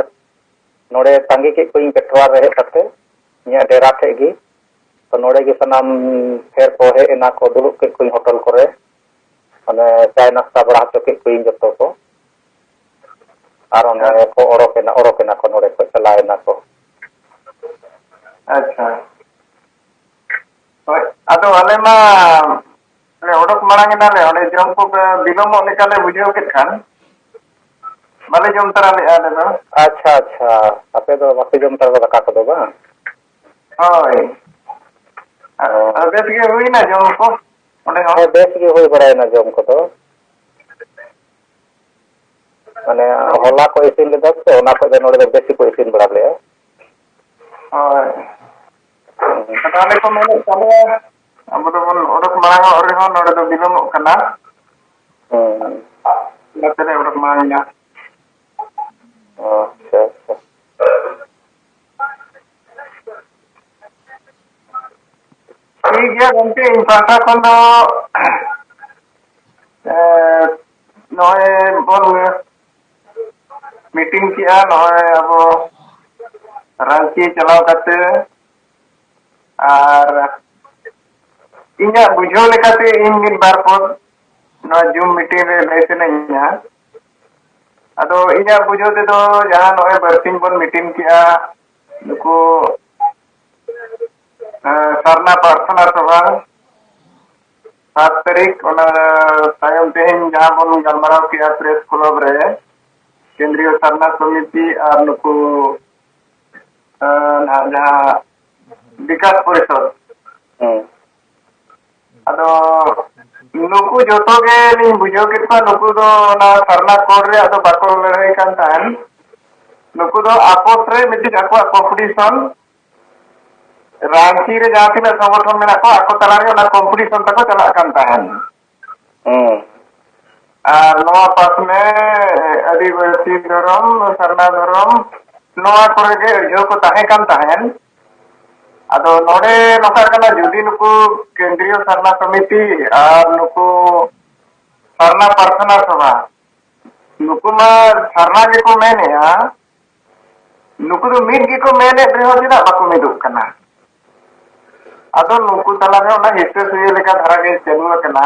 ᱱᱚᱰᱮ ᱛᱟᱸᱜᱤ ᱠᱮᱫ ᱠᱚᱣᱟᱧ ᱯᱮᱴᱨᱳᱞ ᱨᱮ ᱦᱮᱡ ᱠᱟᱛᱮ, ᱤᱧᱟᱹᱜ ᱰᱮᱨᱟ ᱴᱷᱮᱡ ᱜᱮ᱾ ᱛᱚ ᱱᱚᱰᱮ ᱜᱮ ᱥᱟᱱᱟᱢ ᱯᱷᱮᱨ ᱠᱚ ᱦᱮᱡ ᱮᱱᱟ ᱠᱚ, ᱫᱩᱲᱩᱵ ᱠᱮᱫ ᱠᱚᱣᱟᱧ ᱦᱳᱴᱮᱞ ᱠᱚᱨᱮ᱾ ᱚᱱᱮ ᱪᱟᱭ ᱱᱟᱥᱛᱟ ᱵᱟᱲᱟ ᱦᱚᱪᱚ ᱠᱮᱫ ᱠᱚᱣᱟᱧ ᱡᱚᱛᱚ ᱠᱚ᱾ ᱟᱨ ᱚᱱᱮ ᱟᱪᱪᱷᱟ᱾ ᱠᱚ ᱚᱰᱚᱠ ᱮᱱᱟ, ᱚᱰᱚᱠ ᱮᱱᱟ ᱠᱚ, ᱱᱚᱰᱮ ᱠᱷᱚᱡ ᱪᱟᱞᱟᱣ ᱮᱱᱟ ᱠᱚ᱾ ᱟᱪᱪᱷᱟ᱾ ᱦᱳᱭ, ᱟᱫᱚ ᱟᱞᱮ ᱢᱟ ᱚᱰᱚᱠ ᱢᱟᱲᱟᱝ ᱮᱱᱟᱞᱮ, ᱚᱸᱰᱮ ᱡᱚᱢ ᱠᱚ ᱵᱤᱞᱚᱢᱚᱜ ᱞᱮᱠᱟᱞᱮ ᱵᱩᱡᱷᱟᱹᱣ ᱠᱮᱫ ᱠᱷᱟᱱ, ᱵᱟᱞᱮ ᱡᱚᱢ ᱛᱟᱨᱟ ᱞᱮᱫᱼᱟ ᱟᱞᱮ ᱫᱚ᱾ ᱟᱪᱪᱷᱟ, ᱟᱪᱪᱷᱟ, ᱟᱯᱮ ᱫᱚ ᱵᱟᱯᱮ ᱡᱚᱢ ᱛᱟᱨᱟ ᱫᱟᱠᱟ ᱠᱚᱫᱚ ᱵᱟᱝ? ᱦᱳᱭ᱾ ᱚ᱾ ᱟᱨ ᱵᱮᱥ ᱜᱮ ᱦᱩᱭᱱᱟ ᱡᱚᱢ ᱠᱚ ᱚᱸᱰᱮ ᱦᱚᱸ? ᱦᱮᱸ, ᱵᱮᱥ ᱜᱮ ᱦᱩᱭ ᱵᱟᱲᱟᱭᱮᱱᱟ ᱡᱚᱢ ᱠᱚᱫᱚ᱾ ᱢᱟᱱᱮ, ᱟᱫᱚ ᱦᱚᱞᱟ ᱠᱚ ᱤᱥᱤᱱ ᱞᱮᱫᱟ ᱥᱮ, ᱚᱱᱟ ᱠᱷᱚᱡ ᱫᱚ ᱱᱚᱰᱮ ᱫᱚ ᱵᱮᱥ ᱜᱮᱠᱚ ᱤᱥᱤᱱ ᱵᱟᱲᱟ ᱞᱮᱫᱼᱟ᱾ ᱦᱳᱭ᱾ ᱦᱩᱸ᱾ ᱟᱫᱚ ᱟᱞᱮ ᱠᱚ ᱢᱮᱱᱮᱫ ᱛᱟᱞᱮᱭᱟ, ᱟᱵᱚ ᱫᱚᱵᱚᱱ ᱚᱰᱚᱠ ᱢᱟᱲᱟᱝᱚᱜ ᱨᱮᱦᱚᱸ ᱱᱚᱰᱮ ᱫᱚ ᱵᱤᱞᱚᱢᱚᱜ ᱠᱟᱱᱟ᱾ ᱦᱩᱸ᱾ ᱚᱱᱟᱛᱮ ᱞᱮ ᱚᱰᱚᱠ ᱢᱟᱲᱟᱝ ᱮᱱᱟ᱾ ᱟᱪᱪᱷᱟ, ᱟᱪᱪᱷᱟ᱾ ᱴᱷᱤᱠ ᱜᱮᱭᱟ ᱜᱚᱢᱠᱮ, ᱤᱧ ᱯᱟᱦᱴᱟ ᱠᱷᱚᱱ ᱫᱚ, ᱮ, ᱱᱚᱜᱼᱚᱭ ᱵᱚᱱ ᱢᱤᱴᱤᱝ ᱠᱮᱜᱼᱟ, ᱱᱚᱜᱼᱚᱭ ᱟᱵᱚ ᱨᱟᱺᱪᱤ ᱪᱟᱞᱟᱣ ᱠᱟᱛᱮ, ᱟᱨ ᱤᱧᱟᱹᱜ ᱵᱩᱡᱷᱟᱹᱣ ᱞᱮᱠᱟᱛᱮ ᱤᱧ ᱢᱤᱫ ᱵᱟᱨ ᱯᱚᱫ ᱱᱚᱣᱟ ᱡᱩᱢ ᱢᱤᱴᱤᱝ ᱨᱮ ᱞᱟᱹᱭ ᱥᱟᱱᱟᱧᱟ᱾ ᱟᱫᱚ ᱤᱧᱟᱹᱜ ᱵᱩᱡᱷᱟᱹᱣ ᱛᱮᱫᱚ ᱡᱟᱦᱟᱸ ᱱᱚᱜᱼᱚᱭ ᱵᱟᱨᱥᱤᱧ ᱵᱚᱱ ᱢᱤᱴᱤᱝ ᱠᱮᱜᱼᱟ, ᱱᱩᱠᱩ, ᱮᱸ, ᱥᱟᱨᱱᱟ ᱯᱨᱟᱨᱛᱷᱚᱱᱟ ᱥᱚᱵᱷᱟ, ᱥᱟᱛ ᱛᱟᱹᱨᱤᱠᱷ, ᱚᱱᱟ ᱛᱟᱭᱚᱢ ᱛᱮᱦᱮᱧ ᱡᱟᱦᱟᱸ ᱵᱚᱱ ᱜᱟᱞᱢᱟᱨᱟᱣ ᱠᱮᱜᱼᱟ ᱯᱨᱮᱥ ᱠᱞᱚᱵ ᱨᱮ, ᱠᱮᱱᱫᱨᱤᱭᱚ ᱥᱟᱨᱱᱟ ᱥᱚᱢᱤᱛᱤ ᱟᱨ ᱱᱩᱠᱩ, ᱮᱸ, ᱱᱟᱦᱟᱜ ᱡᱟᱦᱟᱸ ᱵᱤᱠᱟᱥ ᱯᱚᱨᱤᱥᱚᱫ᱾ ᱦᱮᱸ᱾ ᱟᱫᱚ ᱱᱩᱠᱩ ᱡᱚᱛᱚ ᱜᱮ ᱞᱤᱧ ᱵᱩᱡᱷᱟᱹᱣ ᱠᱮᱫ ᱠᱚᱣᱟ, ᱱᱩᱠᱩ ᱫᱚ ᱚᱱᱟ ᱥᱟᱨᱱᱟ ᱠᱳᱰ ᱨᱮᱭᱟᱜ ᱫᱚ ᱵᱟᱠᱚ ᱞᱟᱹᱲᱦᱟᱹᱭ ᱠᱟᱱ ᱛᱟᱦᱮᱱ᱾ ᱱᱩᱠᱩ ᱫᱚ ᱟᱯᱚᱥ ᱨᱮ ᱢᱤᱫᱴᱤᱡ ᱟᱠᱚᱣᱟᱜ ᱠᱚᱢᱯᱤᱴᱤᱥᱚᱱ, ᱨᱟᱸᱪᱤ ᱨᱮ ᱡᱟᱦᱟᱸ ᱛᱤᱱᱟᱹᱜ ᱥᱚᱝᱜᱚᱴᱷᱚᱱ ᱢᱮᱱᱟᱜ ᱠᱚᱣᱟ, ᱟᱠᱚ ᱛᱟᱞᱟᱨᱮ ᱚᱱᱟ ᱠᱚᱢᱯᱤᱴᱤᱥᱚᱱ ᱛᱟᱠᱚ ᱪᱟᱞᱟᱜ ᱠᱟᱱ ᱛᱟᱦᱮᱱ᱾ ᱦᱮᱸ᱾ ᱟᱨ ᱱᱚᱣᱟ ᱯᱟᱥᱱᱮ, ᱟᱹᱫᱤᱵᱟᱹᱥᱤ ᱫᱷᱚᱨᱚᱢ, ᱥᱟᱨᱱᱟ ᱫᱷᱚᱨᱚᱢ, ᱱᱚᱣᱟ ᱠᱚᱨᱮ ᱜᱮ ᱟᱹᱲᱡᱷᱟᱹᱣ ᱠᱚ ᱛᱟᱦᱮᱸ ᱠᱟᱱ ᱛᱟᱦᱮᱸᱱ᱾ ᱟᱫᱚ ᱱᱚᱰᱮ ᱱᱚᱝᱠᱟ ᱠᱟᱱᱟ, ᱡᱩᱫᱤ ᱱᱩᱠᱩ ᱠᱮᱱᱫᱨᱤᱭᱚ ᱥᱟᱨᱱᱟ ᱥᱚᱢᱤᱛᱤ ᱟᱨ ᱱᱩᱠᱩ ᱥᱟᱨᱱᱟ ᱯᱨᱟᱨᱛᱷᱚᱱᱟ ᱥᱚᱵᱷᱟ, ᱱᱩᱠᱩ ᱢᱟ ᱥᱟᱨᱱᱟ ᱜᱮᱠᱚ ᱢᱮᱱᱮᱜᱼᱟ, ᱱᱩᱠᱩ ᱫᱚ ᱢᱤᱫ ᱜᱮᱠᱚ ᱢᱮᱱᱮᱫ ᱨᱮᱦᱚᱸ ᱪᱮᱫᱟᱜ ᱵᱟᱠᱚ ᱢᱤᱫᱚᱜ ᱠᱟᱱᱟ? ᱟᱫᱚ ᱱᱩᱠᱩ ᱛᱟᱞᱟᱨᱮ ᱚᱱᱟ ᱦᱤᱥᱟᱹ ᱥᱩᱭᱟᱹ ᱞᱮᱠᱟ ᱫᱷᱟᱨᱟ ᱜᱮ ᱪᱟᱹᱞᱩ ᱟᱠᱟᱱᱟ᱾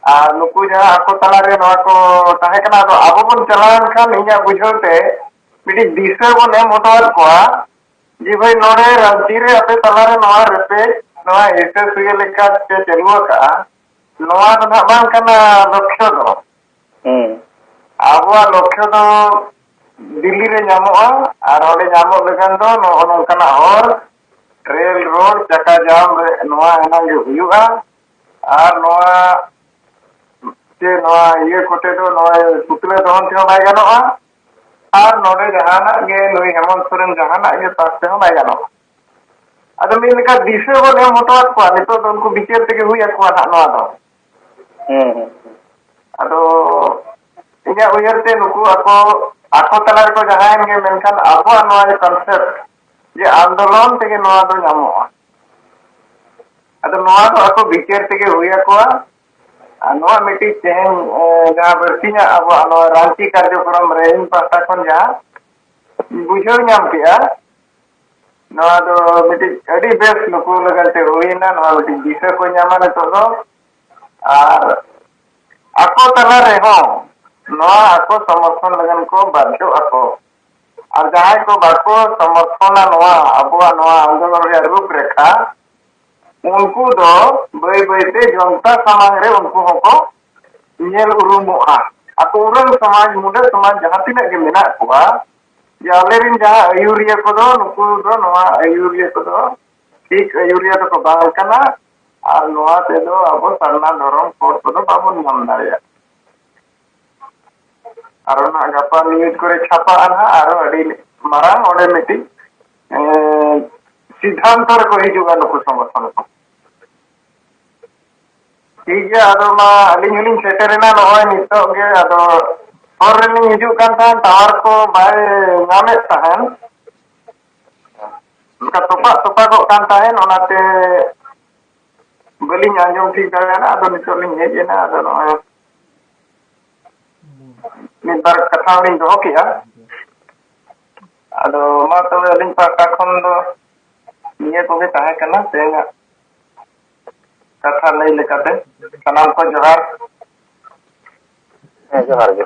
ᱟᱨ ᱱᱩᱠᱩ ᱡᱟᱦᱟᱸ ᱟᱠᱚ ᱛᱟᱞᱟᱨᱮ ᱱᱚᱣᱟ ᱠᱚ ᱛᱟᱦᱮᱸ ᱠᱟᱱᱟ, ᱟᱫᱚ ᱟᱵᱚ ᱵᱚᱱ ᱪᱟᱞᱟᱣᱮᱱ ᱠᱷᱟᱱ ᱤᱧᱟᱹᱜ ᱵᱩᱡᱷᱟᱹᱣ ᱛᱮ ᱢᱤᱫᱴᱤᱡ ᱫᱤᱥᱟᱹ ᱵᱚᱱ ᱮᱢ ᱦᱚᱴᱚᱣᱟᱫ ᱠᱚᱣᱟ ᱡᱮ, ᱵᱷᱟᱹᱭ, ᱱᱚᱰᱮ ᱨᱟᱡᱽᱱᱤᱛᱤ ᱨᱮ ᱟᱯᱮ ᱛᱟᱞᱟᱨᱮ ᱱᱚᱣᱟ ᱨᱮᱯᱮᱡ, ᱱᱚᱣᱟ ᱦᱤᱥᱟᱹ ᱥᱩᱭᱟᱹ ᱞᱮᱠᱟᱛᱮ ᱪᱟᱹᱞᱩ ᱟᱠᱟᱜᱼᱟ, ᱱᱚᱣᱟ ᱫᱚ ᱱᱟᱦᱟᱜ ᱵᱟᱝ ᱠᱟᱱᱟ ᱞᱚᱠᱠᱷᱚ ᱫᱚ᱾ ᱦᱮᱸ᱾ ᱟᱵᱚᱣᱟᱜ ᱞᱚᱠᱠᱷᱚ ᱫᱚ ᱫᱤᱞᱞᱤ ᱨᱮ ᱧᱟᱢᱚᱜᱼᱟ, ᱟᱨ ᱚᱸᱰᱮ ᱧᱟᱢᱚᱜ ᱞᱟᱹᱜᱤᱫ ᱫᱚ ᱱᱚᱜᱼᱚ ᱱᱚᱝᱠᱟᱱᱟᱜ ᱦᱚᱨ, ᱨᱮᱞ, ᱨᱳᱰ, ᱪᱟᱠᱟ ᱡᱟᱢ ᱨᱮ ᱱᱚᱣᱟ ᱮᱱᱟᱝ ᱜᱮ ᱦᱩᱭᱩᱜᱼᱟ᱾ ᱟᱨ ᱱᱚᱣᱟ ᱪᱮ ᱱᱚᱣᱟ ᱤᱭᱟᱹ ᱠᱚᱛᱮ ᱫᱚ ᱱᱚᱣᱟ ᱯᱩᱛᱞᱟᱹ ᱫᱚᱦᱚᱱ ᱛᱮᱦᱚᱸ ᱵᱟᱭ ᱜᱟᱱᱚᱜᱼᱟ᱾ ᱟᱨ ᱱᱚᱰᱮ ᱡᱟᱦᱟᱱᱟᱜ ᱜᱮ ᱱᱩᱭ ᱦᱮᱢᱚᱱᱛ ᱥᱚᱨᱮᱱ ᱡᱟᱦᱟᱱᱟᱜ ᱜᱮ ᱯᱟᱥ ᱛᱮᱦᱚᱸ ᱵᱟᱭ ᱜᱟᱱᱚᱜᱼᱟ᱾ ᱟᱫᱚ ᱢᱤᱫ ᱞᱮᱠᱟ ᱫᱤᱥᱟᱹ ᱵᱚᱱ ᱮᱢ ᱦᱚᱴᱚ ᱟᱫ ᱠᱚᱣᱟ, ᱱᱤᱛᱚᱜ ᱫᱚ ᱩᱱᱠᱩ ᱵᱤᱪᱟᱹᱨ ᱛᱮᱜᱮ ᱦᱩᱭ ᱟᱠᱚᱣᱟ ᱱᱟᱦᱟᱜ ᱱᱚᱣᱟ ᱫᱚ᱾ ᱦᱮᱸ, ᱦᱮᱸ᱾ ᱟᱫᱚ ᱤᱧᱟᱹᱜ ᱩᱭᱦᱟᱹᱨ ᱛᱮ ᱱᱩᱠᱩ ᱟᱠᱚ, ᱟᱠᱚ ᱛᱟᱞᱟ ᱨᱮᱠᱚ ᱡᱟᱦᱟᱸᱭᱮᱱ ᱜᱮ, ᱢᱮᱱᱠᱷᱟᱱ ᱟᱵᱚᱣᱟᱜ ᱱᱚᱣᱟ ᱡᱮ concept ᱡᱮ ᱟᱱᱫᱳᱞᱚᱱ ᱛᱮᱜᱮ ᱱᱚᱣᱟ ᱫᱚ ᱧᱟᱢᱚᱜᱼᱟ, ᱟᱫᱚ ᱱᱚᱣᱟ ᱫᱚ ᱟᱠᱚ ᱵᱤᱪᱟᱹᱨ ᱛᱮᱜᱮ ᱦᱩᱭ ᱟᱠᱚᱣᱟ᱾ ᱟᱨ ᱱᱚᱣᱟ ᱢᱤᱫᱴᱤᱡ ᱛᱮᱦᱮᱧ, ᱮ, ᱡᱟᱦᱟᱸ ᱵᱟᱹᱲᱛᱤ ᱧᱚᱜ ᱟᱵᱚᱣᱟᱜ ᱱᱚᱣᱟ ᱨᱟᱱᱪᱤ ᱠᱟᱨᱡᱚᱠᱨᱚᱢ ᱨᱮ ᱤᱧ ᱯᱟᱦᱴᱟ ᱠᱷᱚᱱ ᱡᱟᱦᱟᱸ ᱵᱩᱡᱷᱟᱹᱣ ᱧᱟᱢ ᱠᱮᱜᱼᱟ, ᱱᱚᱣᱟ ᱫᱚ ᱢᱤᱫᱴᱤᱡ ᱟᱹᱰᱤ ᱵᱮᱥ ᱱᱩᱠᱩ ᱞᱟᱹᱜᱤᱫ ᱛᱮ ᱦᱩᱭᱮᱱᱟ᱾ ᱱᱚᱣᱟ ᱢᱤᱫᱴᱤᱡ ᱫᱤᱥᱟᱹ ᱠᱚ ᱧᱟᱢᱟ ᱱᱤᱛᱚᱜ ᱫᱚ᱾ ᱟᱨ ᱟᱠᱚ ᱛᱟᱞᱟ ᱨᱮᱦᱚᱸ ᱱᱚᱣᱟ ᱟᱠᱚ ᱥᱚᱢᱚᱨᱛᱷᱚᱱ ᱞᱟᱹᱜᱤᱫ ᱠᱚ ᱵᱟᱫᱽᱫᱷᱚᱜ ᱟᱠᱚ᱾ ᱟᱨ ᱡᱟᱦᱟᱸᱭ ᱠᱚ ᱵᱟᱠᱚ ᱥᱚᱢᱚᱨᱛᱷᱚᱱᱟ ᱱᱚᱣᱟ ᱟᱵᱚᱣᱟᱜ ᱱᱚᱣᱟ ᱟᱱᱫᱳᱞᱚᱱ ᱨᱮᱭᱟᱜ ᱨᱩᱯᱨᱮᱠᱷᱟ, ᱩᱱᱠᱩ ᱫᱚ ᱵᱟᱹᱭ ᱵᱟᱹᱭᱛᱮ ᱡᱚᱱᱛᱟ ᱥᱟᱢᱟᱝ ᱨᱮ ᱩᱱᱠᱩ ᱦᱚᱸᱠᱚ ᱧᱮᱞ ᱩᱨᱩᱢᱚᱜᱼᱟ᱾ ᱟᱠᱚ ᱩᱨᱟᱹᱝ ᱥᱚᱢᱟᱡᱽ, ᱢᱩᱰᱟᱹ ᱥᱚᱢᱟᱡᱽ ᱡᱟᱦᱟᱸ ᱛᱤᱱᱟᱹᱜ ᱜᱮ ᱢᱮᱱᱟᱜ ᱠᱚᱣᱟ, ᱡᱮ ᱟᱞᱮᱨᱮᱱ ᱡᱟᱦᱟᱸ ᱟᱹᱭᱩᱨᱤᱭᱟᱹ ᱠᱚᱫᱚ, ᱱᱩᱠᱩ ᱫᱚ ᱱᱚᱣᱟ ᱟᱹᱭᱩᱨᱤᱭᱟᱹ ᱠᱚᱫᱚ ᱴᱷᱤᱠ ᱟᱹᱭᱩᱨᱤᱭᱟᱹ ᱫᱚᱠᱚ ᱵᱟᱝ ᱠᱟᱱᱟ, ᱟᱨ ᱱᱚᱣᱟ ᱛᱮᱫᱚ ᱟᱵᱚ ᱥᱟᱨᱱᱟ ᱫᱷᱚᱨᱚᱢ ᱠᱳᱰ ᱠᱚᱫᱚ ᱵᱟᱵᱚᱱ ᱧᱟᱢ ᱫᱟᱲᱮᱭᱟᱜᱼᱟ᱾ ᱟᱨᱚ ᱱᱟᱦᱟᱜ ᱜᱟᱯᱟ ᱱᱤᱭᱩᱡᱽ ᱠᱚᱨᱮ ᱪᱷᱟᱯᱟᱜᱼᱟ ᱱᱟᱦᱟᱜ, ᱟᱨᱚ ᱟᱹᱰᱤ ᱢᱟᱨᱟᱝ ᱚᱸᱰᱮ ᱢᱤᱫᱴᱤᱡ, ᱮᱸ, ᱥᱤᱫᱽᱫᱷᱟᱱᱛᱚ ᱨᱮᱠᱚ ᱦᱤᱡᱩᱜᱼᱟ ᱱᱩᱠᱩ ᱥᱚᱝᱜᱚᱴᱷᱚᱱ ᱠᱚ᱾ ᱴᱷᱤᱠ ᱜᱮᱭᱟ, ᱟᱫᱚ ᱢᱟ ᱟᱹᱞᱤᱧ ᱦᱚᱸᱞᱤᱧ ᱥᱮᱴᱮᱨᱮᱱᱟ ᱱᱚᱜᱼᱚᱭ ᱱᱤᱛᱚᱜ ᱜᱮ᱾ ᱟᱫᱚ ᱦᱚᱨ ᱨᱮᱞᱤᱧ ᱦᱤᱡᱩᱜ ᱠᱟᱱ ᱛᱟᱦᱮᱸᱫ, ᱴᱟᱣᱟᱨ ᱠᱚ ᱵᱟᱭ ᱧᱟᱢᱮᱫ ᱛᱟᱦᱮᱸᱫ, ᱚᱱᱠᱟ ᱛᱚᱯᱟᱜ ᱛᱚᱯᱟᱜᱚᱜ ᱠᱟᱱ ᱛᱟᱦᱮᱸᱫ, ᱚᱱᱟᱛᱮ ᱵᱟᱹᱞᱤᱧ ᱟᱸᱡᱚᱢ ᱴᱷᱤᱠ ᱫᱟᱲᱮᱭᱟᱫᱟ᱾ ᱟᱫᱚ ᱱᱤᱛᱚᱜ ᱞᱤᱧ ᱦᱮᱡ ᱮᱱᱟ, ᱟᱫᱚ ᱱᱚᱜᱼᱚᱭ ᱢᱤᱫ ᱵᱟᱨ ᱠᱟᱛᱷᱟ ᱞᱤᱧ ᱫᱚᱦᱚ ᱠᱮᱜᱼᱟ᱾ ᱟᱫᱚ ᱢᱟ ᱛᱚᱵᱮ ᱟᱹᱞᱤᱧ ᱯᱟᱦᱴᱟ ᱠᱷᱚᱱ ᱫᱚ ᱱᱤᱭᱟᱹ ᱠᱚᱜᱮ ᱛᱟᱦᱮᱸ ᱠᱟᱱᱟ ᱛᱮᱦᱮᱧᱟᱜ ᱠᱟᱛᱷᱟ ᱞᱟᱹᱭ ᱞᱮᱠᱟᱛᱮ᱾ ᱥᱟᱱᱟᱢ ᱠᱚ ᱡᱚᱦᱟᱨ᱾ ᱦᱮᱸ, ᱡᱚᱦᱟᱨ ᱜᱮ᱾